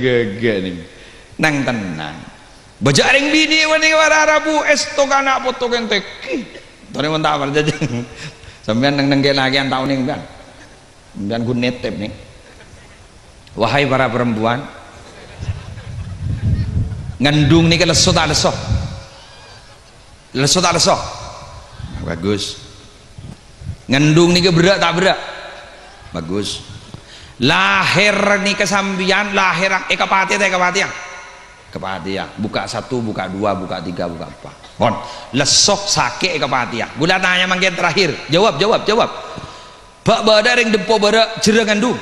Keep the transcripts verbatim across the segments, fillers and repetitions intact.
Ghâghâ nèng. Nang tennang. Bâjâ' rèng binè' panèka para rabu èsto ka ana' poto kèng tèngghi. Torè mon ta' parcajâ. Sampèyan neng-neng kè-lakèyan ta' onèng, sampèyan. Sampèyan ghun nètèp, nèng. Wahai para perempuan, ngandung nèka lesso ta' lesso? Lesso ta' lesso? Bagus. Ngandung nèka berrâ' ta' berrâ'? Bagus. Lahèr nèka sampèyan, lahèr èkapatè ta' èkapatèya? Èkapatèya. Buka satu, buka dua, buka tiga, buka empat. Pon. Lesso, sakè', èkapatèya. Ghulâ tanya mangkèn terakhir. Jawab, jawab, jawab. Bâ' bâdâ rèng Dempo Bârâ' jârâ ngandung?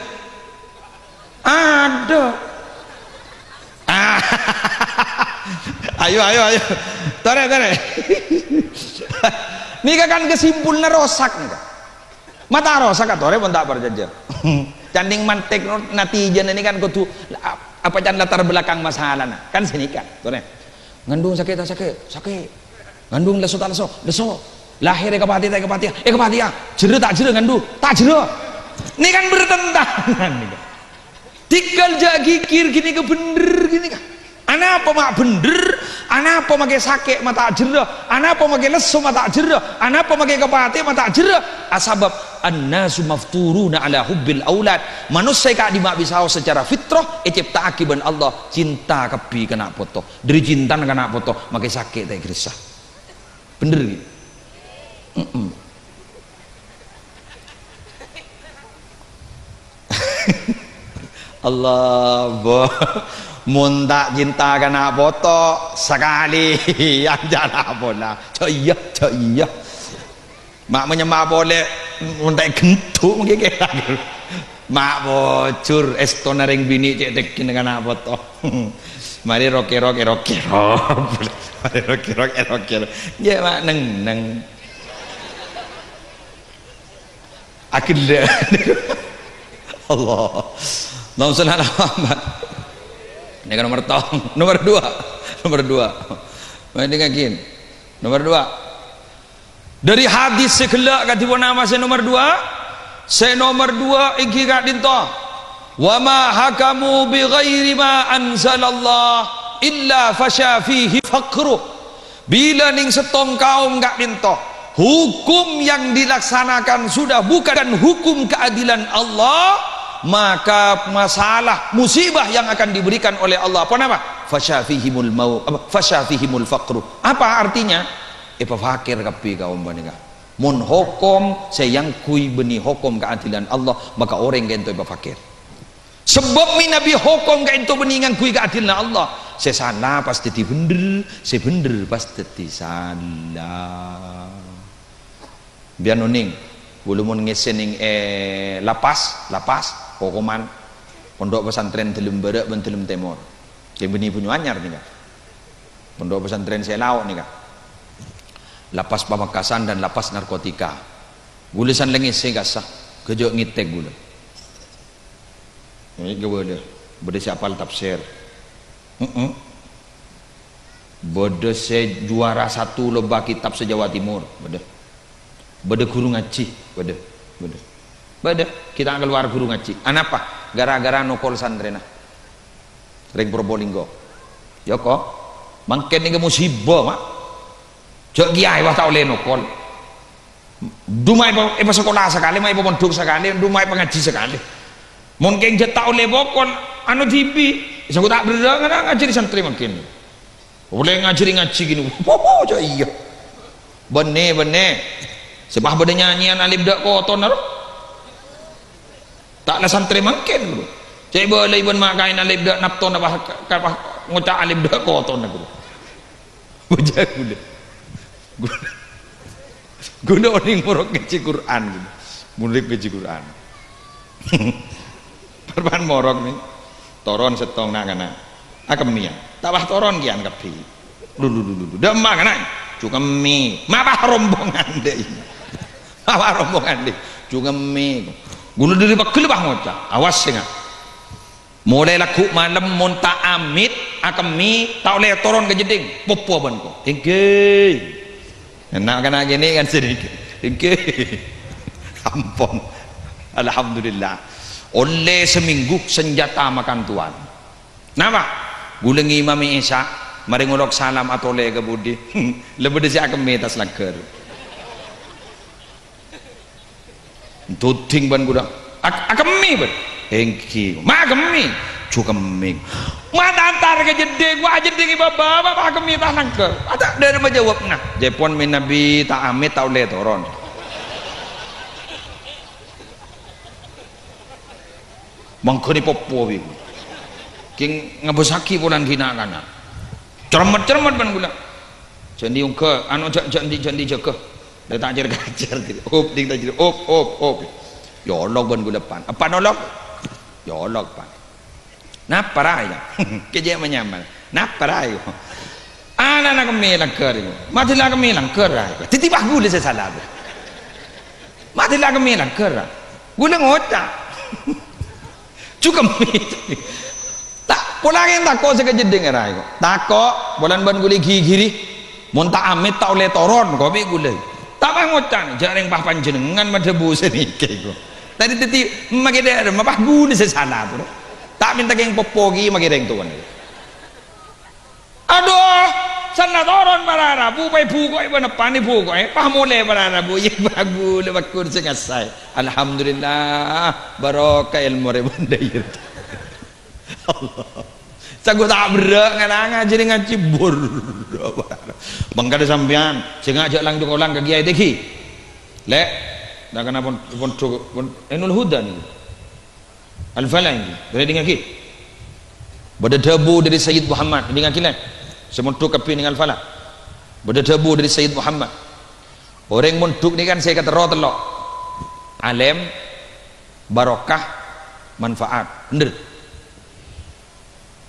Adâ. Ah. Ayo, ayo, ayo. Torè, torè. Nèka kan kesimpulanna rosak nèka. Ma' ta' rosak, torè mon ta' parcajâ. Candhing mantek no, natijana nèka kan kodhu, a-, apa can latar belakang masalana. Kan sanèka, torè. Ngandung sakè' ta' sakè'? Sakè'. Ngandung lesso ta' lesso? Lesso. Lahèr èkapatè ta' èkapatèya? Èkapatèya. Jârâ ta' jârâ ngandung? Ta' jârâ. Nèka kan bertentangan nèka. Tèngghâl jâ' ghighir ghânèka bhendher ghânèka. Anapa ma' bhendher? Anapa makè sakè' ma' ta' jârâ? Anapa makè lesso ma' ta' jârâ? Anapa makè èkapatè ma' ta' jârâ? Asabâb annasu mafturuna ala hubbil aulad. Manossa è ka'dimma bisaos sacara fitrah ècèpta'aghi bân Allah cinta kabbhi ka ana' poto. Dhâri cintana ka ana' poto, makè sakè' ta' èghâressa. Bhendher, ghi? Mm-mm. Allah, bo. Mon ta' cinta ka ana' poto, sakalèyan jârâ pola. Jâ' iyâ, jâ' iyâ. Ma' manyemma polè, mon ta' èghento' mangkè kèra. Ma' bojur, èstona rèng binè' cè' tèngghi nèng ana' poto. Marè rok-èrok, èrok-èrok. Marè rok-èrok, èrok-èrok. Yâ, ma' neng-neng. Aghellâ'. Allah. Allahumma shalli ala Muhammad. Nèka nomor tong, nomor dua. Nomor dua. Mending ghi. Nomor dua. Dhâri hadis sè ghellâ' kadhi ponapa sè nomer duwâ'? Sè nomer duwâ' èngghi ka'dinto, "Wa ma hakamu bi ghairi ma anzalallah illa fasha fihi faqru." Bilâ nèng sèttong kaum ka'dinto, hukum yang dilaksanakan sudah bukan hukum keadilan Allah, maka masalah musibah yang akan diberikan oleh Allah, ponapa? Fasha fihimul mau-, apa? Fasha fihimul faqru. Apa artinya? Èpafakèr kabbhi kaum panèka. Mon hokom sè èangghuy bânnè hokom kaadilan Allah, maka orèng kaènto èpafakèr. Sabâb mènabi hokom kaènto bânnè ngangghuy kaadilanna Allah, sè sala pas dhâddhi bhendher, sè bhendher pas dhâddhi sala. Biyân onèng, ghulâ mon ngèssè nèng è lapas, lapas, hokoman, pondhuk pesantren Dâlem Bârâ' bân Dâlem Tèmor. Sè bânnè Banyuanyar nèka. Pondhuk pesantren sè lao' nèka. Lapas Pamekasan dan lapas narkotika. Ghulâ san lèngèsè kassa, ghâjâ' ngètèk ghulâ. Nèka bâdâ, bâdâ sè apal tafsir. Heeh. Bâdâ sè juara satu lomba kitab se-Jawa Timur, bâdâ. Bâdâ ghuru ngajhi, bâdâ, bâdâ. Bâdâ, ghi' ta' kalowar ghuru ngajhi. Anapa? Gara-gara nokol santrèna. Rèng Probolinggo. Yâ, ko'. Mangkèn nèka musibah, Ma'. Jhâ' kèyaè, wah, ta' ollè nokol. Dhu ma' èpa-, èpasakola sakalè, ma' èpamondhuk sakalè, dhu ma' èpangajhi sakalè. Mon kèng jhâ' ta' ollè pokol, anu dhibi'. Sengko' ta' berrâ' ngara ngajhâri santrè mangkèn. Ollè ngajhâri ngajhi kènè. Popo jhâ' iyâ. Bânnè, bânnè. Sè pas bâdâ nyanyèyan alif dâ' kotonna, ro. Ta' la santrè mangkèn, ro. Cè' bâlâi bân ma' kaèn alif dâ' naptona, pas, ka-, pas ngoca' alif dâ' kotonna, ro. Bâjâ ghulâ. Ghulâ, ghulâ onèng morok ngajhi Qur'an, ghulâ. Murid ngajhi Qur'an. Parman morok nè. Toron sèttong na'-kana'. Akemmèyan. Ta' pas toron kèyan kabbhi. Lu, lu, lu, lu, lu. Dâ' emma' kana'. Cukemmè. Ma' pas rombongan dâ' iyâ. Ma' pas rombongan dâ'. Cukemmè. Ghulâ dhâri pegghel pas ngoca'. Awas, sènga'. Molaè lagghu' malem mon ta' amit, akemmè, ta' ollè toron ka jeddhing, popo bân ko. Èngghi. Na'-kana' kènè' kan sèdhikit. Èngghi. Ampon. Alhamdulillah. Ollè samènggu senjata makan tuan. Napa? Ghulâ ngimami Isya, marè ngolok salam atolè ka budi. La bâdâ sè akemmè è attas langghâr. Doding bân ghulâ. Ak-, akemmè, bân? Èngghi. Ma' akemmè? Jhu kemmè. Ma' tantar ka jeddhing, wa' jeddhing bâbâ, ma' akemmè è attas langghâr. Ata' dârâ majâwâb, nah. Jâ' pon mènabi ta' amèt ta' ollè toron. Mangghâni poppo bi'. Kèng ngabâssaghi polana ghi' na'-kana'. Cermet-cermet bân ghulâ. Jhâ' andi' ongghâ, anu, jhâ', jhâ' andi', jhâ' andi' jâgâ. Dâ' ta' jâr-kajâr, op, ding ta' jâr, op, op, op. Yâ olok bân ghulâ pan. Epan olok? Yâ olok pan. Napa ra, yâ? Kèjè' manyamana. Napa ra, yâ? Ana'na kemmè langghâr, yâ. Matè la kemmè langghâr, ra. Dhâddhi pas ghulâ sè sala, bro. Matè la kemmè langghâr, ra. Ghulâ ngoca'. Jhu kemmè. Ta', polana tako' sè ka jeddhing, ra, yâ. Tako', polana bân ghulâ ghighiri. Mon ta' amèt ta' ollè toron, ko' bi' ghulâ. Ta' pas ngoca', jhâ' rèng pas panjhennengngan madhâbu sanèka, ko'. Tadi dhâddhi, makè dâ' remma pas ghulâ sè sala, bro. Ta' mènta kèng poppo ghi' makè rèng towana. Adhu, sanna toron para rabu, pas èbhuko'è bân epan èbhuko'è, pas molè para rabu, yâ bagus, la bagus sè ngasaè. Alhamdulillah, barokah èlmo rè bân dâjâ. Allah. Saguwa' ta' berrâ' ngala' ngajhâri ngajhi bur. Mangkana sampèyan, sè ngajhâk lang-jhukolang ka kèyaè tèngghi. Lè', na' kana pon-, pondhuk, pon-, Ainul Huda nèko. Al-Falah ini, boleh dingaghi. Bâdâ dhâbu dâri Sayyid Muhammad, dingaghi lè. Sè mondhuk kabbhi nèng Al-Falah. Bâdâ dhâbu dâri Sayyid Muhammad. Orèng mondhuk nèka kan sè èkaterro tello'. Alèm, barokah, manfaat. Bhender.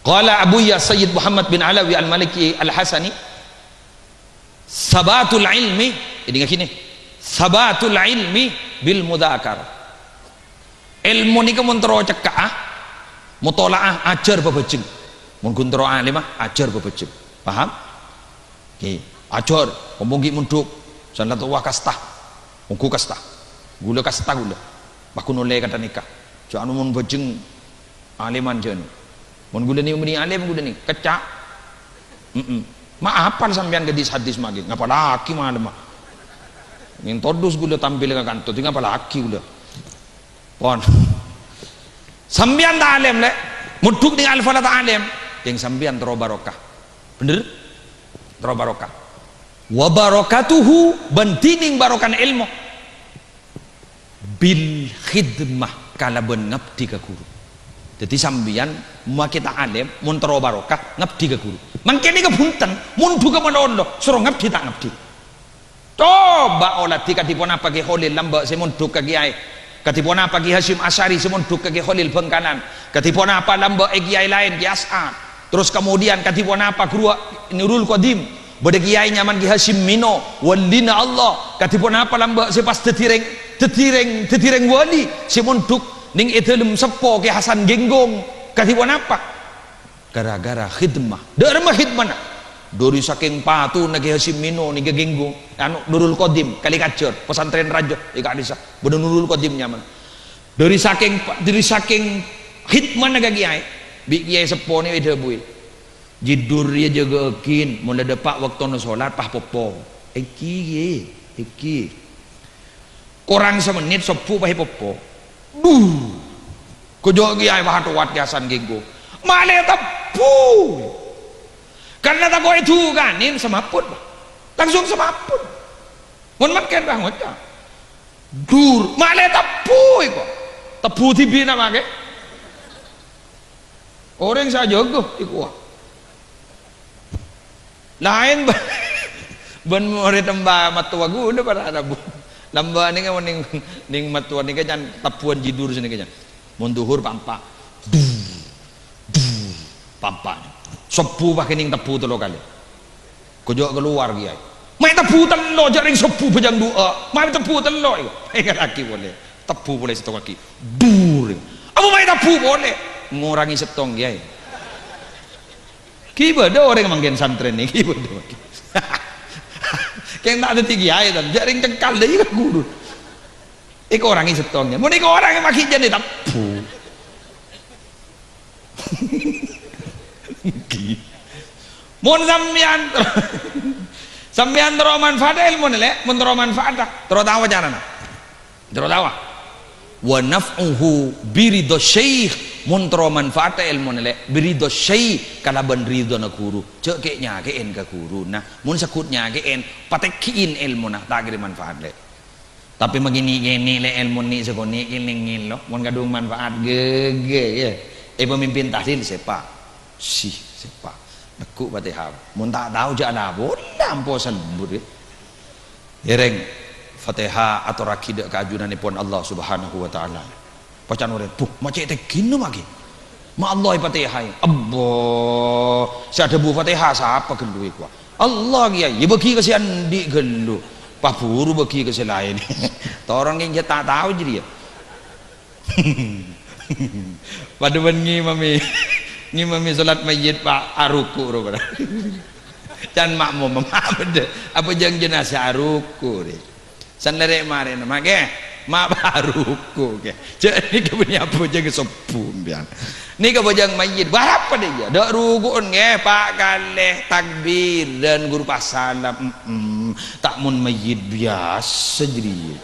Qala Abuya Sayyid Muhammad bin Alawi Al-Maliki Al-Hasani, "Sabatul ilmi," ini gini, "sabatul ilmi bil mudzakarah." Èlmo nèka mon terro cekka'a, mutola'ah, ajhâr bhâbhâjheng. Mon ghun terro alèma, ajhâr bhâbhâjheng. Paham? Oke, ajhâr, omong ghi' mondhuk, sanna towa kasta. Ongghu kasta. Ghulâ kasta ghulâ. Pas ghun ollè kantha nèka. Jhâ' anu mon bhâjheng alèman jhâ' anu. Mon ghulâ nè mènè alèm ghulâ nè, kecca'. Mm-mm. Ma' apal sampèyan hadis-hadis maghi, ngapalaghi malem, ah. Neng todus ghulâ tampil ka kanto, di ngapalaghi ghulâ. Pon. Sampèyan ta' alèm, lè'. Mondhuk nèng Al-Falah ta' alèm. Yang sampèyan terro barokah. Bhender? Terro barokah. Wa barakatuhu, bân dhinèng barokana èlmo. Bil khidmah, kalabân ngabdi ka ghuru. Dhâddhi sampèyan makè ta' alèm, mon terro barokah, ngabdi ka ghuru. Mangkèn nèka bhunten, mondhughâ malolo, soro ngabdi ta' ngabdi. Coba oladhi kadhi ponapa Kè Kholil lambâ' sè mondhuk ka kèyaè. Kadhi ponapa Kè Hasyim Asy'ari sè mondhuk ka Kè Kholil Bhângkalan. Kadhi ponapa lambâ' è kèyaè laèn, Kè As'ad. Terros kemudian kadhi ponapa ghuru Nurul Qadim. Bâdâ kèyaè nyamana Kè Hasyim Mino, walina Allah. Kadhi ponapa lambâ' sè pas dhâddhi rèng, dhâddhi rèng, dhâddhi rèng wali sè mondhuk nèng è dâlem seppo Kè Hasan Genggong. Kadhi ponapa? Gara-gara khidmah. Dâ' remma khidmana. Dâri sakèng patona Kè Hasyim Mino nèng Genggong, anu, Nurul Qadim, Kali Kajâr, pesantren rajâ è ka'dissa'. Bâdâ Nurul Qadim nyamana. Dâri sakèng, dâri sakèng khidmana ka kèyaè, bi' kèyaè seppo nè èdhâbuwi, "Jidur rèya jâgâ'âghin, mon la dâpa' bâktona solat, pas poppo." Èngghi, èngghi. Korang samennit sobbhu pas èpoppo. Duh. Ghujâ' kèyaè pas atowat Kè Hasan Genggong. Malè tebbhu. Karna tako' èdhukanè, samaput, Pak. Langsung samaput. Mon mangkèn, Pak, ngoca'. Dur, malè tebbhu èko. Tebbhu dhibi' na' makè. Orèng sè ajâgâ èko. Laèn bân, bân morèd emba mattowa ghulâ para rabu. Lambâ' nèka nèng, nèng mattowa nèka can tebbhuwân jidur sè nèka can. Mon dhuhur pa'-empa'. Dur, dur, pa'-empa'. Sobbhu pas kènèng tebbhu tello kalè. Ghujâ' kalowar kèyaè. Mayu tebbhu tello', jhâ' rèng sobbhu bhâjâng duwâ'. Mayu tebbhu tello' èko. Èngalaghi polè. Tebbhu polè sèttong aghi. Dur. Apa mayu tebbhu polè? Ngorangè sèttong kèyaè. Ghi' bâdâ orèng mangkèn santrèna, ghi' bâdâ mangkèn. Kèng ta' dhâddhi kèyaè, tan. Jhâ' rèng cengkal, la iyâ ghuru. Èkorangè sèttongnga. Mon èkorangè maghi' jhâ' tebbhu. Mon sampèyan, sampèyan terro manfaat èlmona, Lè', mon terro manfaat, terro tao carana. Terro tao. "Wa naf'uhu biridha syekh," mon terro manfaat èlmona, Lè', biridha syekh, kalabân ridhâna ghuru. Jhâ' kè'-nyakè'èn ka ghuruna. Mon segghut nyakè'èn, patèghi'in èlmona, ta' kèra manfaat, Lè'. Tapè maghi nè'-kènè', Lè', èlmo nè' sakonè' kènè' ngèlo, mon kadhung manfaat ghâghâ, yâ. È pamimpin tahlil sèpa? Sih, sèpa? Neggu' Fatihah. Mon ta' tao jhâ' alabor, lampo salembut, yâ. Ngèrèng Fatihah atorraghi dâ' ka ajunannèpon Allah Subhanahu wa Ta'ala. Pacan orèng, "Bu, ma' cè' tègghina maghi? Ma' Allah èpatèhaè." "Allah, sè adhâbu Fatihah sapa ghâllu, kowa?" "Allah, Kèyaè." "Yâ bâghi ka sè andi' ghâllu. Pabhuru bâghi ka sè laèn." Toron kèng jhâ' ta' tao jârèya. Padâ bân ngimami, ngimami salat mayyit, Pa', aruku' ro, Pa'. Can ma'mum, ma' bâdâ abhâjâng jenazah aruku', rè. San lèrè' marèna, ma' kè, ma' aruku', kè. Jhâ' nèka bânnè abhâjâng sobbhu, sampèyan. Nèka abhâjâng mayyit, bârâmpa dâ' iyâ? Dâ' ruku'en, kè, pa' kalè takbiran, ghuru pas salam. Mm-mm. Ta' mon mayyit biyasa jârèya.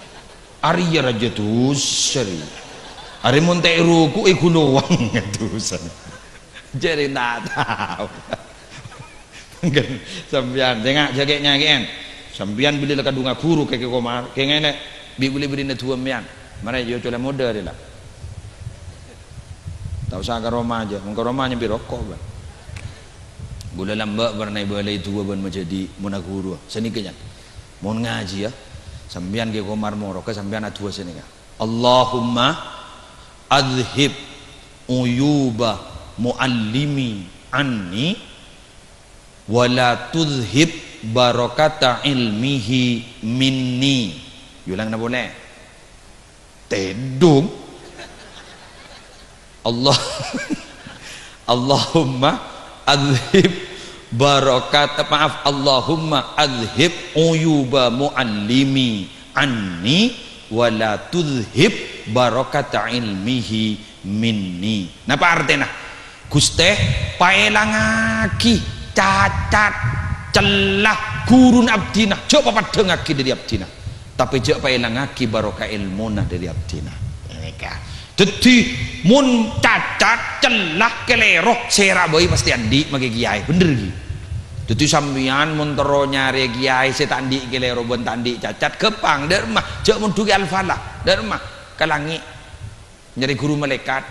Arèya rajâ dhusa, rè. Arè mon ta' èruku'i ghulowang dhusa. Jârèya ta' tao. Mangkèn sampèyan, sènga', jhâ' kè'-nyakè'èn. Sampèyan bilâ la kadhunga ghuru kè, kè Komar, kè ngènè, bi' ghulâ bârri'na duwâ sampèyan. Marè, yâ, cola modâ rè la. Ta' osa ka roma jâ, mon ka roma nyambi roko', bân. Ghulâ lambâ' pernah èbâlâi duwâ bân majâdi' monna ghuru. Sanèka, Nyan. Mon ngajhi, yâ, sampèyan kè Komar moro, kè sampèyan adu'a sanèka. Allahumma adhhib uyuba muallimi anni, wa la tudhhib barakata ilmihi minni. Yolangna polè. Tèdung. Allah, Allahumma adhhib barakat, maaf, Allahumma adhhib uyuba muallimi anni, wa la tudhhib barakata ilmihi minni. Napa artèna? Ghustè, paèlangaghi cacat, cella ghuruna abdhina, jhâ' papeddhângaghi dâri abdhina. Tapè jhâ' paèlangaghi barokah èlmona dâri abdhina. Nèka. Dhâddhi, mon cacat, cella, kalèro, sèra bhâi pastè andi' makè kèyaè. Bhender, ghi? Dhâddhi, sampèyan mon terro nyarè kèyaè sè ta' andi' kalèro bân ta' andi' cacat, ghâmpang, dâ' remma, jhâ' monḍhughè Al-Falah, dâ' remma, ka langngè'. Nyarè ghuru malaèkat.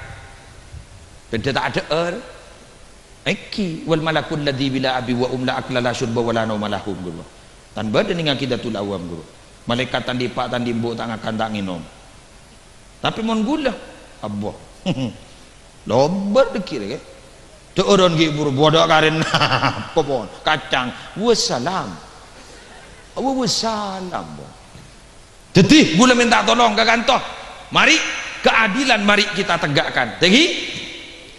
Bhendhâ ta' adhâ'âr. Èngghi, "Wal malakul ladzi bila abi wa um la akla la syurba wa la nauma lahum," ghuru. Tan bâdâ nèng Aqidatul Awam, ghuru. Malaèkat ta' andi' eppa', ta' andi' embu', ta' ngakan, ta' ngènom. Tapè mon ghulâ, abbo. Lobâr dâgghi' rè, kè. Dâ'ârân ghi' buru bâdâ karèn apa pon? Kacang. Wassalam. Wa wassalam, pon. Dhâddhi, ghulâ mènta tolong ka kanto. Mari, keadilan mari kita tegakkan. Dhâddhi,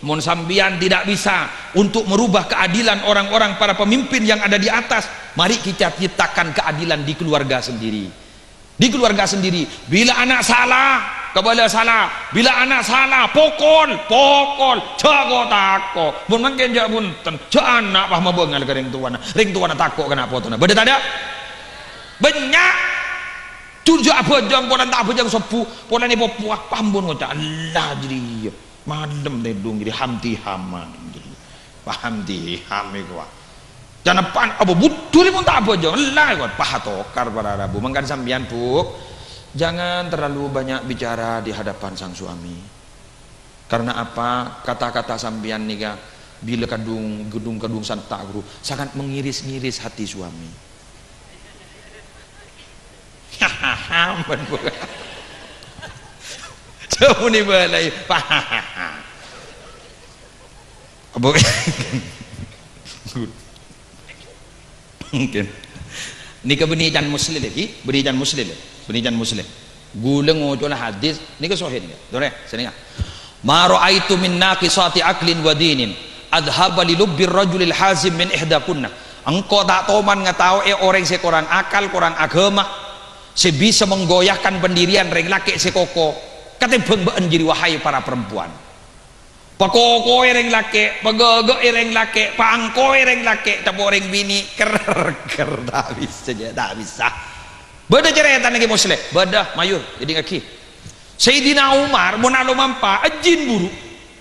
mon sampèyan tidak bisa untuk merubah keadilan orang-orang, para pemimpin yang ada di atas, mari kita ciptakan keadilan di keluarga sendiri. Di keluarga sendiri, bilâ ana' sala, kabâlâ sala. Bilâ ana' sala, pokol, pokol. Jhâ' ko-tako. Mon mangkèn jhâ' bhunten. Jhâ' ana' pas mabângal ka rèng towana. Rèng towana tako' ka ana' potona. Bâdâ tadâ'? Bânnya'. Jhur jhâ' abhâjâng, polana ta' abhâjâng sobbhu, polana èpopowa, pambun ngoca', "Allah, jârèya malem tèdung jârèya, hamdi haman jârèya, paham di hame kowa." Jhâ' neppa'an, apa budhu rè mon ta' abhâjâng, Allah, kowa, paha tokar para rabu. Mangkana sampèyan, Bu, jangan terlalu banyak bicara di hadapan sang suami. Karena apa? Kata-kata sampèyan nèka bilâ kadhung, kadhung, kadhung santa' ghuru, sangat mengiris-ngiris hati suami. Ampon, Bu. Jhâ' muni bâlâi. Apa? Mungkin. Nèka bânnè can Muslim lagi, bânnè can Muslim, bânnè can Muslim. Ghulâ ngocola hadis, nèka sahih nèka. Torè, sènènga. "Ma ra'aitu min naqisati aqlin wa dinin adhhaba li lubbir rajulil hazim min ihdakunna." Engko' ta' toman ngatao'è orèng sè korang akal, korang aghâma, sè bisa menggoyahkan pendirian rèng lakè' sè koko, katèmbhâng bâ'ân jârèya, wahai para perempuan. Pakoko'è rèng lakè', pagâgâ'è rèng lakè', paangko'è rèng lakè', teppo' rèng binè', ker, ker, ta' bisa, jâ, ta' bisa. Bâdâ carètana Kè Musleh? Bâdâ, mayu, èdingngaghi. Sayyidina Umar, mon alomampa, èjin buru.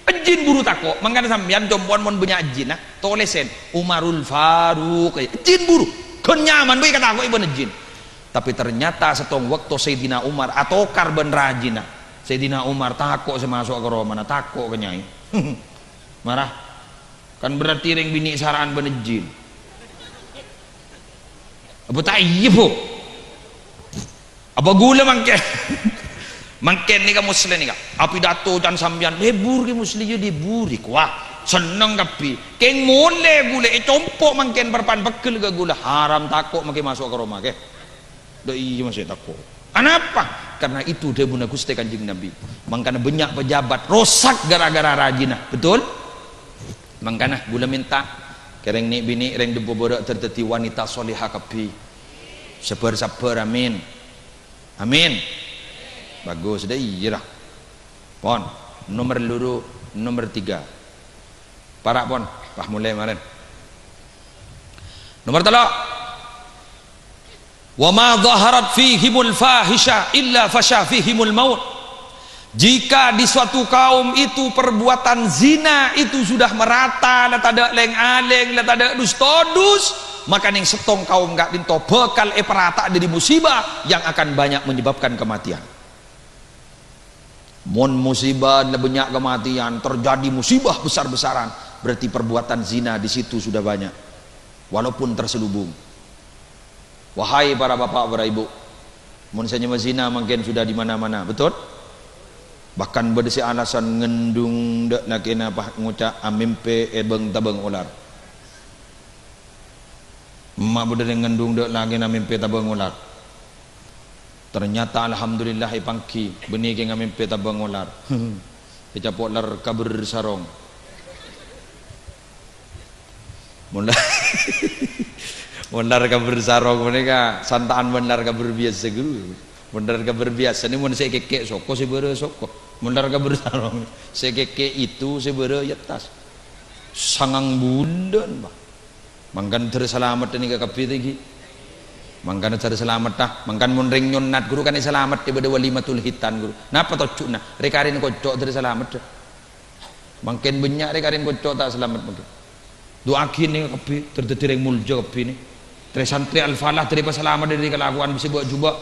Èjin buru tako'. Mangkana sampèyan, compo'an mon bânnya' èjinna, tolèsèn, Umarul Faruq. Èjin buru. Ghân nyaman bhâi katako'è bân èjin. Tapè ternyata sèttong bâkto Sayyidina Umar atokar bân rajina. Sayyidina Umar tako' sè maso' ka romana, tako' ka nyai. Mara. Kan berarti rèng binè' sara'an bân èjin. Apa ta' iyâ, Bu? Apa ghulâ mangkèn? Mangkèn nèka Musleh nèka. Apidato can sampèyan, "Lebur Kè Musleh, yâ lebur." Iko, wah, senneng kabbhi. Kèng molè ghulâ ècompo' mangkèn parpan pegghel ka ghulâ. Haram tako' mangkèn maso' ka roma, Kè. Dâ' iyâ masè tako'. Anapa? Karena itu dhâbuna Ghustè Kanjeng Nabi. Mangkana bânnya' pejabat rosak gara-gara rajina. Betul? Mangkana ghulâ mènta kèrèng nè'-binè' rèng dâmpo bârâ' dhâddhi wanita soleha kabbhi. Sabbhâr-sabbhâr, amin. Amin. Bagus, dâ' iyâ ra. Pon, nomer loro, nomer tiga. Para' pon, wah molè marèn. Nomer tello'. "Wa ma dhaharat fihimul fahisha illa fasha fihimul maut." Jika di suatu kaum itu perbuatan zina itu sudah merata, la tadâ' lèng-alèng, la tadâ' dus-todus, maka nèng sèttong kaum ka'dinto bhâkal èparata' dâri musibah yang akan banyak menyebabkan kematian. Mon musibah la bânnya' kematian, terjadi musibah besar-besaran, berarti perbuatan zina di situ sudah banyak, walaupun terselubung. Wahai para bapak, para ibu, mon sè nyama zina mangkèn sudah di mana-mana, betul? Bahkan bâdâ sè alasan ngendhung dâ' lakèna pas ngoca' amèmpè è bâng-tabâng olar. Emma' bâdâ rèng ngendhung dâ' lakèna mèmpè tabâng olar. Ternyata alhamdulillah èpangghi, bânnè kèng amèmpè tabâng olar. Ècapo' lar kabâr sarong. Mon la-, mon lar kabâr sarong panèka santa'an bân lar kabâr biyasa, Guru. Mon lar kabâr biyasa nè mon sè èkèkè' soko sè bârâ soko. Mon lar kabâr sarong sè èkèkè' itu sè bârâ yâ tas. Sangang bulân, Pak. Mangkana dhâr salamet nèka kabbhi tèngghi. Mangkana dhâr salamet, ah. Mangkana mon rèng nyonnat ghuru kan salamet è bâdâ walimatul khitan ghuru. Napa tojjhuna? Rè-karèna kocco' dhâr salamet. Mangkèn bânnya' rè-karèna kocco' ta' salamet mangkèn. Du'aaghi nèka kabbhi, dhâr dhâddhi rèng molja kabbhi nè. Trè-santrè Al-Falah dhâr èpasalamet dhâri kalakowan sè bâ'-jhubâ',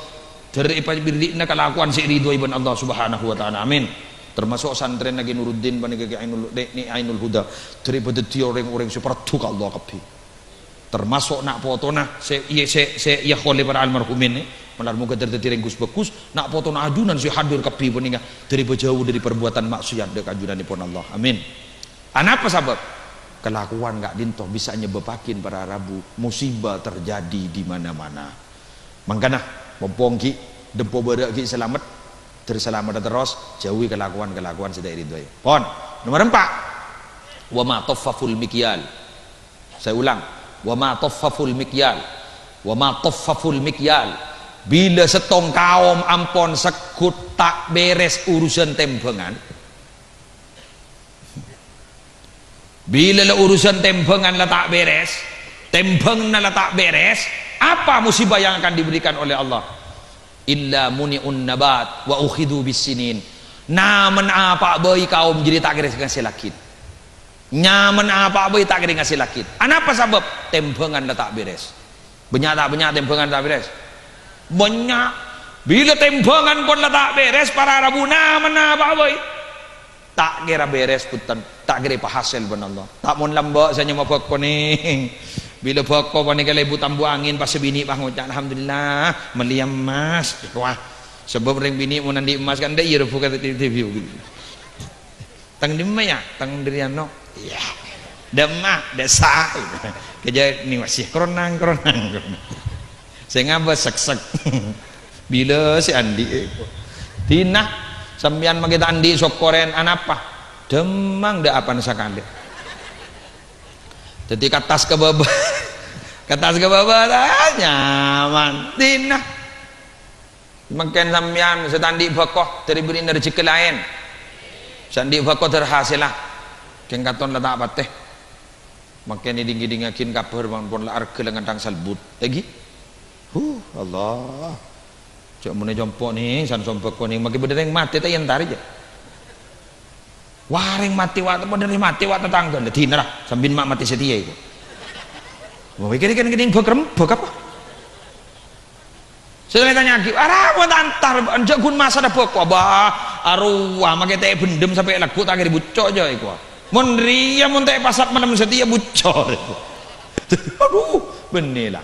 dhâr èpabherri'na kalakowan sè èridhoi bân Allah Subhanahu wa Ta'ala. Amin. Termasuk santrèna Kè Nuruddin panèka Kè Ainul, Nè', Nè' Ainul Huda, dhâr èpadhâddhiyâ rèng-orèng sè parlo ka Allah kabbhi. Termasuk na' potona sè, iyâ, sè, sè, iyâ, kholè para almarhumin nè, malar moghâ dhâr dhâddhi rèng ghus-bhâghus, na' potona ajunan sè hadir kabbhi panèka dhâr èpajhâu dhâri parbuatan maksiat dâ' ka ajunanèpon Allah. Amin. Anapa sabâb? Kalakowan ka'dinto bisa nyebâbbhâghi para rabu musibah terjadi di mana-mana. Mangkana, pompong ghi' dâmpo bârâ' ghi' salamet, dhâr salamet terros, jhâuwi kalakowan-kalakowan sè ta' èridhoi. Pon, nomer empa'. "Wa ma taffaful mikyal." Saya ulang, "Wa ma taffaful mikyal." "Wa ma taffaful mikyal." Bilâ sèttong kaom ampon segghut ta' bèrès urusan tèmbhângan, Bilâ la urusan tèmbhângan la ta' bèrès, tèmbhânganna la ta' bèrès, apa musibah yang akan diberikan oleh Allah? "Illa muni'un nabat wa ukhidhu bis-sinin." Nyaman apa bhâi kaom jârèya ta' kèra ngasèllaghi. Nyaman apa bhâi ta' kèra ngasèllaghi. Anapa sabâb? Tèmbhângan la ta' bèrès. Bânnya' ta' bânnya' tèmbhângan ta' bèrès? Bânnya'. Bilâ tèmbhângan pon la ta' bèrès, para rabu nyaman apa bhâi. Ta' kèra bèrès, bhunten. Ta' kèra èpahasèl bân Allah. Ta' mon lambâ' sè nyama bhâko nèng. Bilâ bhâko panèka lèbur tambu angèn, pas sè binè' pas ngoca', "Alhamdulillah, mellè emmas." Wah, sabâb rèng binè' mon andi' emmas kan dâ' iyâ rebu ka T V. Tang dimma ya? Tang dâri ano? Iyâ. Dâ' emma, dâ' sa. Kèjhâ' ni wasiya. Kronang, kronang, kronang. Sè ngabâs sèksèk. Bilâ sè andi', eh. Dinah, sampèyan makè ta' andi' sokkorèn anapa? Dâmmang dâ' apana sakalè. Dâddhi ka attas ka bâbâ. Ka attas ka bâbâ, ah, nyaman. Dinah. Mangkèn sampèyan sè ta' andi' bhâko, dâri bherri'na rejhekkè laèn. Sè andi' bhâko dâr hasèlla. Kèng katon la ta' patè. Mangkèn èdhing-èdhingngaghin kabhâr mon pon la arghâ la ngènthang salbut. Èngghi? Huh, Allah. Jhâ' monè compo' nèng, san sombhâko nèng, mangkèn bâdâ rèng matè ta' èyèntarè, jhâ'. Wah, rèng matè, wa', bâdâ rèng matè, wa', tatangghâ. Dâddhi nèra, sambi ma' matè satèya iku. Wah, kèra-kèra kèdhing bhâk-rembhâk apa? Sè la ètanya'aghi, "Ara, mon ta' èntar, jhâ' ghun masa dâ' bhâko." Bah, arowa, makè ta' bhendhem sampè' lagghu' ta' kèra bucco' jhâ' iku. Mon rèya, mon ta' èpasap malem satèya bucco'. Adhu, bânnè la.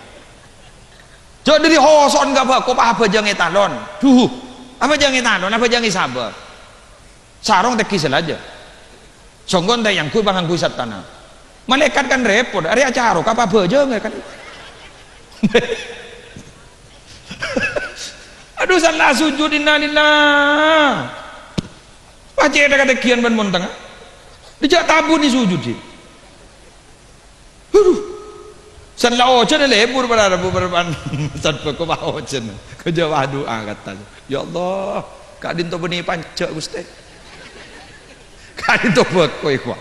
Jhâ' dâri hoso'en ka bhâko, pa abhâjâng ètalon. Duh, abhâjâng ètalon, abhâjâng èsabâ. Sarong tèngghi sè lajâ. Songko' ta' èyangghuy pangangghuy sattana. Malaèkat kan rèpot, arè acarok apa abhâjâng kan. Adhu, san la sujud, innalillah. Wah, cè' ta' katènggiyân bân montengnga. Dâjâ' tabunè sujud, jhi. Adhu. San la ojhân lebur para rabu perpan. San bhâko pa ojhân. Kajâ wadu'a kata. "Ya Allah, ka'dinto bânnè panjhâ, Ghustè." Ka'dinto bhâko iku.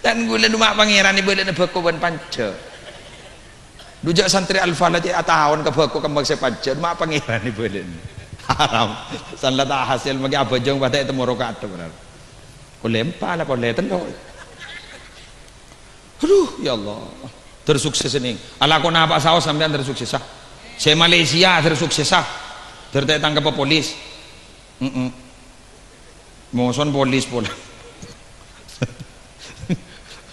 Can ghulâ duma' pangèran èbâlâna bhâko bân panjhâ. Dâjâ' santrè Al-Falah cè' ataon ka bhâko kembhâng sè panjhâ, duma' pangèran èbâlâna. Haram. San la ta' hasil makè abhâjâng patè' ètemmo rokaat, bener. Polè empa' la polè tello'. Adhu, ya Allah. Dâr sukses nèng. Alako napa saos sampèyan dâr suksessa. Sè Malaysia dâr suksessa. Dâr ta' ètangkep polis. Mm-mm. Moson polis pola.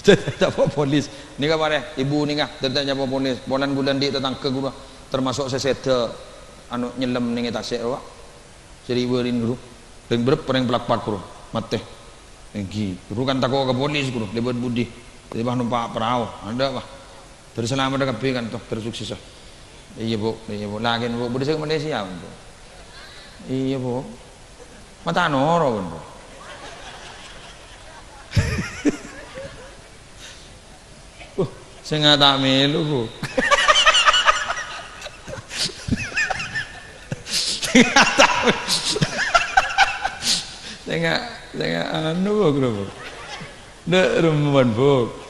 Dâr ta' ètangkep polis. Nèka parè, ibu nèka, dâr ta' ètangkep polis. Polana ghulâ andi' tatangghâ ghuru, termasuk sè sèdhâ, anu, nyellem nèng è tasè' rowa. Sè ri-bâri' ghuru. Rèng bârâmpa rèng palakpak ghuru. Matè. Èngghi. Ghuru kan tako' ka polis ghuru. Lèbât budi. Dâddhi, bah, nompa' parao. Adâ', bah. Terros salamet kabbhi kan, to. Terros sukses, ah. Iyâ, Bu. Iyâ, Bu. Lakèn, Bu. Budi sè ka Malaysia, Bu. Iyâ, Bu. Mata noro, Bu. Uh, sènga' ta' mèlo, Bu. Sènga' ta' mèlo. Sènga', sènga' anu, Bu, kenapa? Ndak, rembuan, Bu.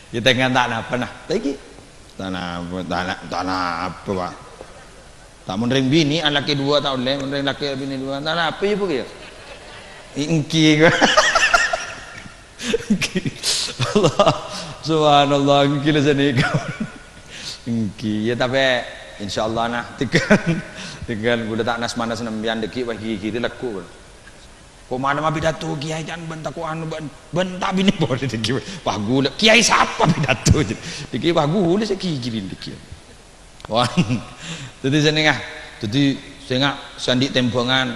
Kita kan ta' napa, nah. Lagi. Ta' napa, ta' na-, ta' napa, Pak. Ta' mon rèng binè', lakè duwâ' ta' ollè, mon rèng lakè' binè' duwâ', ta' napa, yâ, Bu, yâ? Èngghi, kok. Èngghi. Allah, subhanallah, èngghi la sanèka. Èngghi, yâ, tapè insyaallah, nah, tèngghâl, tèngghâl ghulâ ta' nas-manas sampèyan dâgghi', pas ghighiri lagghu'. Kok malem apidato kèyaè can bân tako' anu bân, bân ta' binè polè dâgghi'. Wah, ghulâ, kèyaè sapa pidato? Dâgghi', wah, ghulâ sè ghighiri dâgghi'. Wah. Dâddhi sènga', dâddhi sènga' sè andi' tèmbhângan,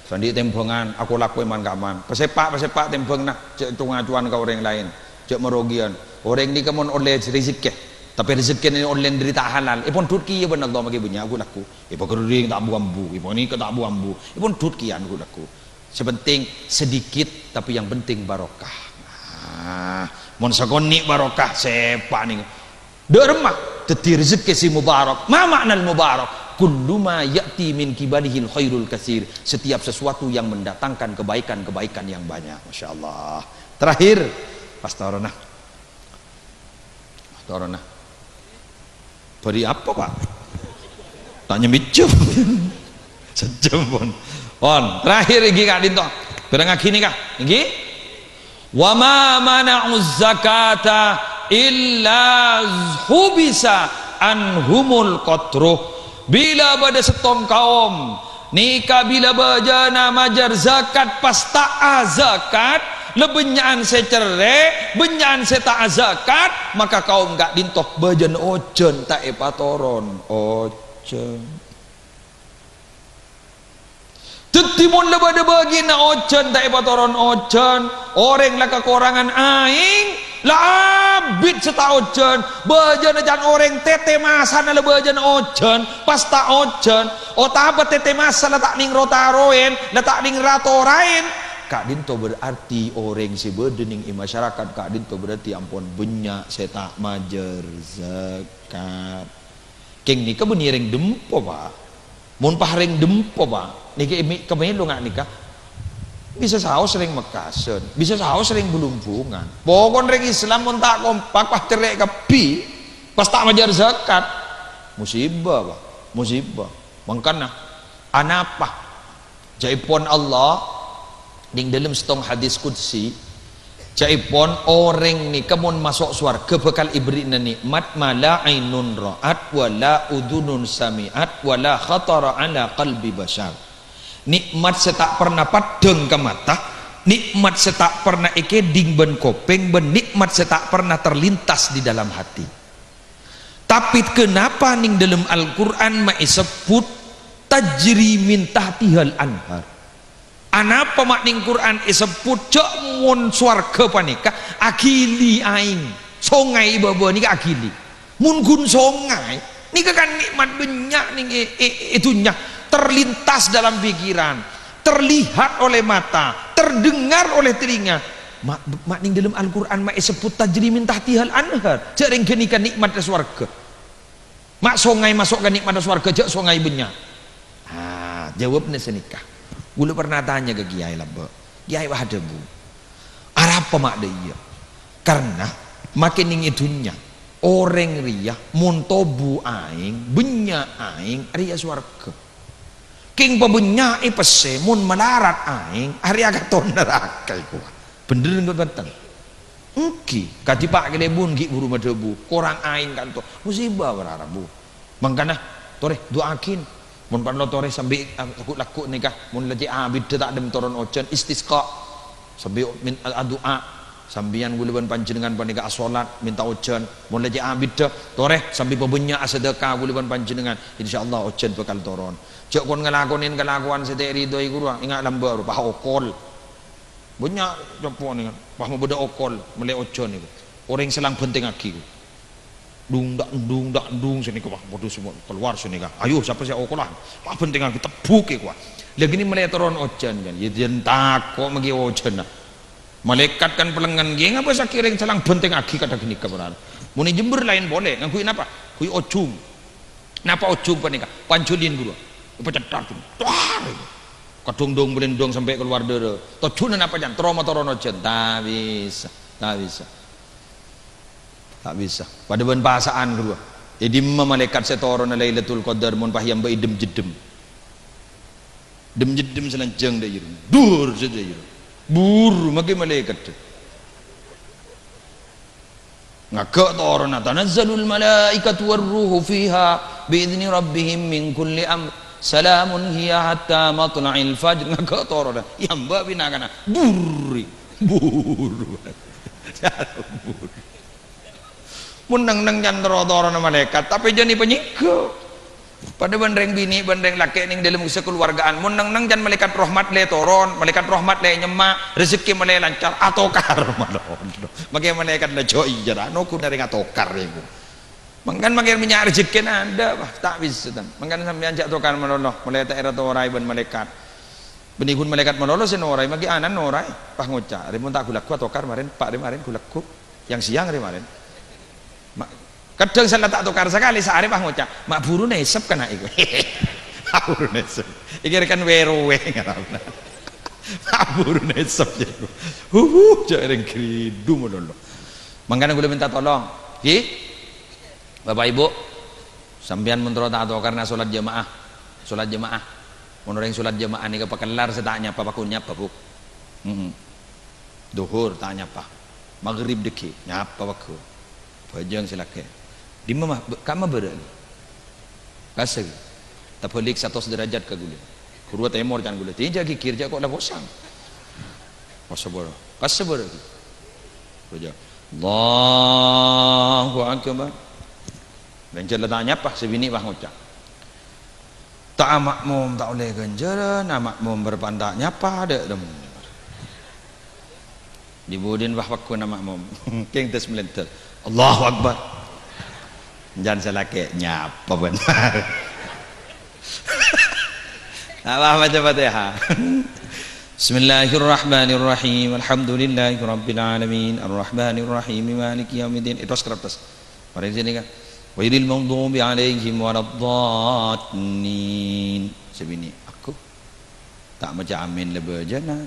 sè andi' tèmbhângan, ako-lako è man-ka'man. Pasèpa', pasèpa' tèmbhânganna, jhâ' co-ngacowan ka orèng laèn, jhâ' marogiyân. Orèng nèka mon ollè rejekkè, tapè rejekkèna ollè dâri ta' halal, èpondhut kèya bân Allah makè bânnya' ghu-lagghu. Èpaghâring ta' bu-ambu, èpanèka ta' bu-ambu, èpondhut kèya ghu-lagghu. Sè penting sedikit, tapi yang penting barokah. Nah, mon sakonè' barokah, sèpa' nèng. Dâ' remma, dâddhi rejekkè sè mubarak. Ma ma'nal mubarak? Kullu ma ya'ti min qibalihil khairul katsir. Setiap sesuatu yang mendatangkan kebaikan-kebaikan yang banyak. Masya Allah. Terakhir, pas toronna. Toronna. Bâri' apa, Pak? Ta' nyemmicu. Sajjhâm, pon. Pon. Terakhir, èngghi, ka'dinto. Bârângngaghi nèka. Èngghi. "Wa ma mana'uz zakata illa hubisa anhumul qatru." Bilâ bâdâ sèttong kaom Nèka bilâ bâjâna majâr zakat pas ta' azakat, la bânnya'an sè cerrè', bânnya'an sè ta' azakat, maka kaom ka'dinto bâjâna ojhân ta' èpatoron ojhân. Dâddhi, mon la bâdâ bâgiyânna ojhân ta' èpatoron ojhân, orèng la kakorangan aèng, la abit sè ta' ojhân, bâjâna can orèng tètè masana la bâjâna ojhân, pas ta' ojhân, otabâ tètè masa la ta' nèng ro-taroèn, la ta' nèng ra-toraèn, ka'dinto berarti orèng sè bâdâ nèng è masyarakat ka'dinto berarti ampon bânnya' sè ta' majâr zakat. Kèng nèka bânnè rèng dâmpo, Pak. Mon pas rèng dâmpo, Pak, nèka èmi-, kamèlo nga' nèka. Bisa saos rèng Mekkasân, bisa saos rèng Blumbungan. Pokon rèng Islam mon ta' kompak, pas cerrè' kabbhi, pas ta' majâr zakat. Musibah, Pak. Musibah. Mangkana, anapa? Ca'èpon Allah, neng dâlem sèttong hadis qudsi, ca'èpon orèng nèka mon maso' sowarghâ bhâkal èberri'na nè'mat ma la ainun ra'at, wa la udhunun sami'at, wa la khatara ala qalbi basyar. Nè'mat sè ta' perna paddhâng ka mata, nè'mat sè ta' perna èkèdhing bân kopèng, bân nè'mat sè ta' perna terlintas di dalam hati. Tapè kenapa neng dâlem Al-Qur'an ma' èsebbhut tajri min tahtihal anhar? Anapa ma' neng Qur'an èsebbhut jâ' mon sowarghâ panèka aghili aèng, songay è bâbâ nèka aghili? Mon ghun songay, nèka kan nè'mat bânnya' neng è, è, è dhunnya, terlintas dalam pikiran, terlihat oleh mata, terdengar oleh telinga. Ma', ma' neng dâlem Al-Qur'an ma' èsebbhut tajri min tahtihal anhar. Jâ' rèng ghânèka nè'matta sowarghâ. Ma' songay maso' ka nè'matta sowarghâ, jâ' songay bânnya'. Ah, jâwâbbhâ sanèka. Ghulâ perna atanya ka kèyaè labbâ'. Kèyaè pas adhâbu, "Arapa ma' dâ' iyâ?" Karna makè neng è dhunnya, orèng rèya mon tobu aèng, bânnya' aèng, rèya sowarghâ. Kèng pabânnya'è pèssè mon malarat aèng, arèya katon naraka èkowa. Bhendher ngghi bhunten? Èngghi, kadhi Pa' Kalèbun ghi' buru madhâbu, "Korang aèng kanto." Musibah para rabu. Mangkana, torè, du'aaghi. Mon parlo torè sambi, ah, lagghu'-lagghu' nèka, mon la cè' abiddhâ ta' dhâddhi toron ojhân, istisqa. Sambi min-, adu'a. Sampèyan ghulâ bân panjhennengngan panèka asolat, mènta ojhân. Mon la cè' abiddhâ, torè sambi pabânnya' asadhâka ghulâ bân panjhennengngan. Insyaallah ojhân bhâkal toron. Jâ' kon ngalakonè kalakowan sè ta' èridhoi ghuru, enga' lambâ' ro, pas okol. Bânnya' copo' nèka, pas mabâdâ okol, mellè ojhân nèko. Orèng sè lang bhentengngaghi. Dung, dak, dung, dak, dung, sè nèka, wah, padâ semua keluar sè nèka. Ayo, sapa sè okolan? Wah, bhentengngaghi, tebbhuk è kowa. Lha ghânèka mellè toron ojhân, kan? Yâ, jhân tako' maghi ojhânna. Malaèkat kan pelengngen, "Ghi, ngapa sakèrèng sè lang bhentengngaghi kadhâng ghânèka, para?" Mon è Jember laèn polè, ngangghuy napa? Ngangghuy ojung. Napa ojung panèka? Panjhulin, ghuru. Pacèthak, tor. Kadhung-dung, melendung sampè' kalowar dârâ. Tojjhuna napa, can? Terro matoron ojhân. Ta' bisa. Ta' bisa. Ta' bisa. Padâ bân pasa'an, ghuru. È dimma malaèkat sè toronna Lailatul Qadar mon pas èyambâ' è dhâm-jeddhâm? Dhâm-jeddhâm salanjhâng dâ' iyâ. Dur sadhâjâ. Buru maghi malaèkat. Ngaghâ' toronna, "Tanazzalul malaikatu war ruhu fiha bi idzni rabbihim min kulli amr. Salamun hiya hatta matla'il fajr." Ngaghâ' toronna. Èyambâ' bhâi na-kana. Buru. Buru. Mon neng-enneng can terro toronna malaèkat, tapè jhâ' nèng panyèngghâ. Padâ bân rèng binè' bân rèng lakè' nèng dâlem sakaluwarga'an. Mon neng-enneng can malaèkat rahmat lè toron, malaèkat rahmat lè nyemma', rejekkè malè lancar, atokar malolo. Makè malaèkat la jhâ' iyâ, ra, nongghuna rèng atokar iku. Mangkana makè bânnya' rejekkèna adâ', wah, ta' bisa, tan. Mangkana sampèyan jhâ' tokar malolo, malè ta' èra toraè bân malaèkat. Bânnè ghun malaèkat malolo sè noraè, makè ana'na noraè, pas ngoca', "Rè mon ta' ghu-lagghu atokar marèn, Pa', rè marèn ghu-lagghu. Yang siang rè marèn." Ma-, kadhâng sè la ta' tokar sakalè, saarè pas ngoca', "Ma' buru nèsep kana' iku." Ma' buru nèsep. Iki rèkan wè-rowè ngarana. Ma' buru nèsep, ya. Hu, hu, jhâ' rèng ghâridhu malolo. Mangkana ghulâ mènta tolong, ghi. Bapak Ibu, sampèyan mon terro ta' atokar na solat jamaah. Solat jamaah. Mon orèng solat jamaah nèka pakellar sè ta' nyapa, paghun nyapa, Bu. Mm-mm. Dhuhur ta' nyapa. Maghrib dhâggi' nyapa paghun. Bhâjâng sè lakè'. Dimma, Ma'? Bâ-, ka'emma bârâ' nè? Kassa' ghi. Tabâlik satos derajat ka ghulâ. Ghuru tèmor can ghulâ. Dhi jhâ' ghighir, jhâ' ko' la posang. Kassa' bârâ'. Kassa' bârâ' ghi. Bhâjâng. Allahu Akbar. Ghânjhâr la ta' nyapa, sè binè' pas ngoca', "Ta' ama'mom ta' ollè ghânjhârân, ama'mom bârâmpan ta' nyapa, dâ' remma." Di budina pas paghun ama'mom. Kèng dâs malèndâr. "Allahu Akbar." Can sè lakè' nyapa bân. Apa maca Fatihah? Bismillahirrahmanirrahim. Alhamdulillahirabbil alamin. Arrahmanirrahim. Maliki yaumiddin. Ètos kertas. Marè sini kan. Ghairil maghdubi alaihim waladdallin. Sè binè', aku ta' maca amin la bhâjâna.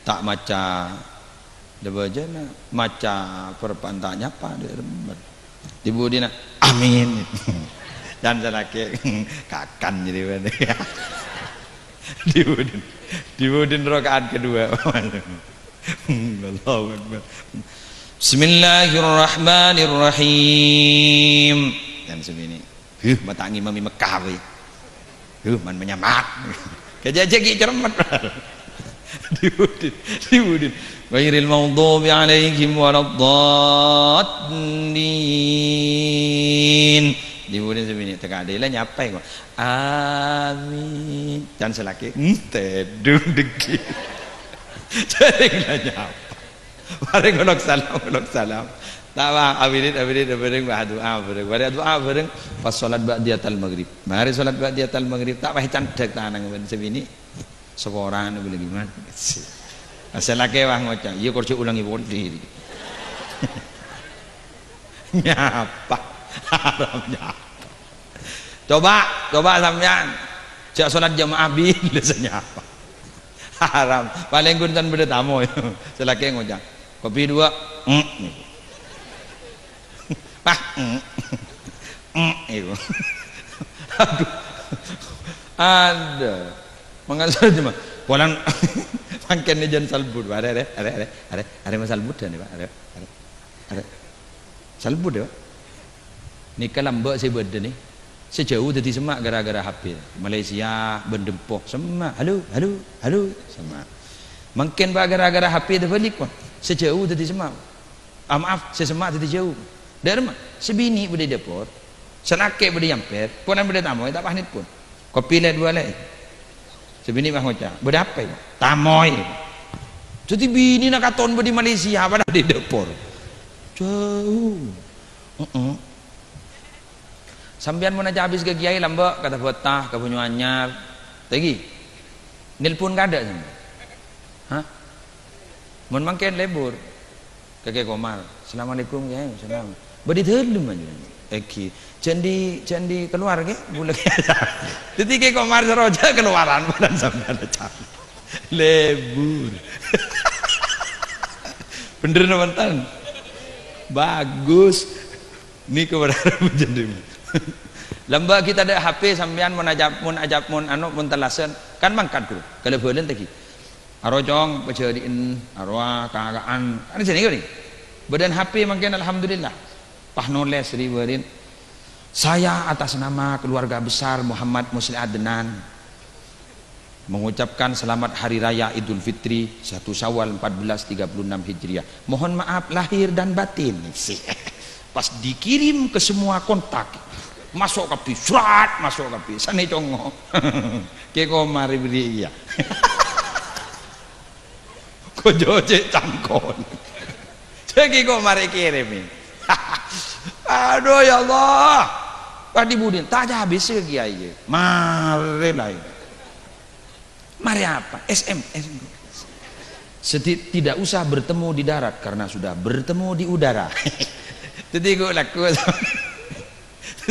Ta' maca, dâ' bâjâna maca perpa'an ta' nyapa, dâ' remmet. Dhi budina, "Amin." Can salakè, kakan jadi bâdâ. Dhi budin, dhi budin rakaat kedua. Allahu Akbar. Bismillahirrahmanirrahim. Can sè binè'. Huh, mata ngimami Mekkah kowe. Huh, man menyamat. Kejajah ki cermet. Dhi budin, dhi budin. Ghairil maghdubi alaihim waladdallin. Dhi budin sè binè' teka adila nyapa kok. Amin. Can salakè, hmm, tèdung dâgghi'. Jârèng la nyapa. Marè ngolok salam, ngolok salam. Ta' wa, awirid, awirid, awirid, wa du'a, awirid. Marè du'a, awirid. Pas sholat ba'diyatal maghrib. Marè sholat ba'diyatal maghrib. Ta' wa candhâk tanang bân sè binè'. Saporana bilâ gimana? Sè lakè wa ngoca', "Iyâ, kor jhâ' ulangè polè." Nyapa? Haram nyapa. Coba, coba sampèyan. Jhâ' sholat jamaah bilâ sè nyapa. Haram. Palèng ghun can bâdâ tamoy. Sè lakè ngoca', "Kopi dua." Mm. Wah, mm. Mm, iku. Aduh. Ada. Mangkana coma'. Polana mangkèn jhân salbut. Arè, arè, arè, arè, arè, arè, ma' salbut jhân, Pak. Arè, arè, arè. Salbut, ya, Pak. Nèka lambâ' sè bâdâ nè. Sè jhâu dhâddhi semma' gara-gara H P. Malaysia, bân Dempo, semma'. Halo, halo, halo, semma'. Mangkèn, Pak, gara-gara H P tabâlik, Pak. Sè jhâu dhâddhi semma'. Ah, maaf, sè semma' dhâddhi jhâu. Dâ'remma, sè binè' bâdâ è dâpor, sè lakè bâdâ è ampèr, polana bâdâ tamoy, ta' pas nèlpon. Kopi lè' duwâ lè'. Sè binè' pas ngoca', "Bâdâ apa, ya?" "Tamoy." Dhâddhi binèna katon bâdâ è Malaysia, padahal è dâpor. Jhâu. Heeh. Sampèyan mon ajhâ' abis ka kiai lambâ', ka Tabata, ka Banyuanyar. Tèngghi. Nèlpon kadâ' sampèyan. Hah? Mon mangkèn lebur. Ka Kè Komar. "Assalamualaikum, Kè." "Salam." "Bâdâ è dâlem, Kè." "Èngghi." "Jhân dhi, jhân dhi kalowar, Kè?" Bulâ Kè. Dhâddhi Kè Komar soro jhâ' kalowaran, padahal sampèyan ajhâ'. Lebur. Bhender napa enten? Bagus. Nèko berharap jadi. Lambâ' kita ada H P sampèyan mon ajhâ', mon ajhâ', mon anu, mon tellasan, kan mangkat, Guru. Kalabâlân tèngghi. Aro, Cong, pajhâdi'ân, arowa, kaka'an. Kan jârèya nèko nè. Bâdâna H P mangkèn, alhamdulillah. Pas nolès ri-, bâri'ân. "Saya atas nama keluarga besar Muhammad Musleh Adnan mengucapkan selamat Hari Raya Idul Fitri satu Syawal empat belas tiga puluh enam Hijriah. Mohon maaf lahir dan batin." Pas dikirim ke semua kontak. Maso' kabbhi, srat, maso' kabbhi. Sanè congngo. Kè Komar bâri' iyâ. Kojo cè' cangkol. Jhâ' Kè Komar èkèrèmè. Aduh, ya Allah. Pas dhi budina, ta' ajhâ' abis ka kiai. Marè laèn. Marè apa? S M S. Seti-, tidak usah bertemu di darat karena sudah bertemu di udara. Dhâddhi kok lagu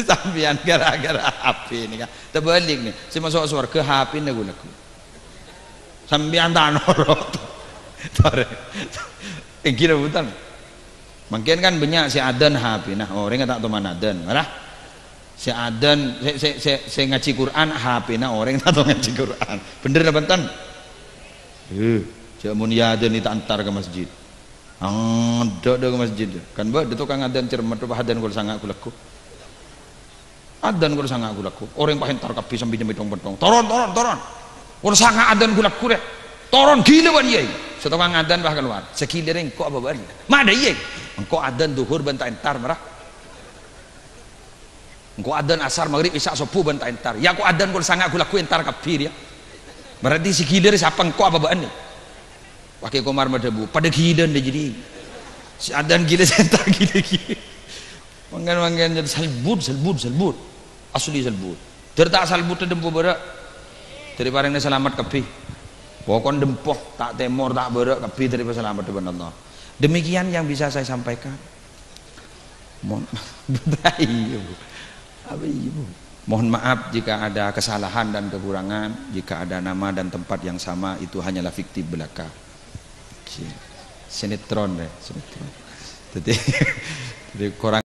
sampèyan gara-gara H P nèka. Tabâlik nè, sè maso' sowarghâ H P-na ghu-lagghu. Sampèyan ta' noro'. Torè. Èngghi napa bhunten? Mangkèn kan bânnya' sè adzan H P-na, orèng ta' toman adzan, marah. Sè adzan, sè, sè, sè, sè ngajhi Qur'an, H P-na orèng ta' tao ngajhi Qur'an. Bhender napa enten? Eh, jhâ' mon iyâ adzan ta' entar ka masjid. Adâ'-adâ' ka masjid. Kan bâdâ tokang adzan cermet, pas adzan kol sanga' ghu-lagghu. Adzan kol sanga' ghu-lagghu. Orèng pas entar kabbhi sambi nyambi tong-pentong. "Toron, toron, toron. Kol sanga' adzan ghu-lagghu rè. Toron, ghilâ bâ'na, iyâ." Sè tokang adzan pas kalowar. "Sè ghilâ rè engko' apa bâ'na?" "Madâ, iyâ. Engko' adzan dhuhur bân ta' entar, marah." Engko' adzan asar, maghrib, isya, sobbhu bân ta' entar. Ya, ko' adzan kol sanga' ghu-lagghu entar kabbhi rèya. Berarti sè ghilâ rè sapa, engko' apa bâ'na? Kè Komar madhâbu, "Padâ ghilâna jârèya. Sè adzan ghilâ, sè entar ghilâ, ghilâ." Mangkèn-mangkèn jadi salbut, salbut, salbut. Asli salbut. Dhâr ta' salbut è Dempo bârâ'. Dhâri parèngna salamet kabbhi. Pokon Dempo, ta' tèmor, ta' bârâ' kabbhi dhâri pasalamet bân Allah. Demikian yang bisa saya sampaikan. Mohon, iya, Bu. Apa iya, Bu? Mohon maaf jika ada kesalahan dan kekurangan, jika ada nama dan tempat yang sama, itu hanyalah fiktif belaka. Sinetron, ya, sinetron. Jadi, jadi kurang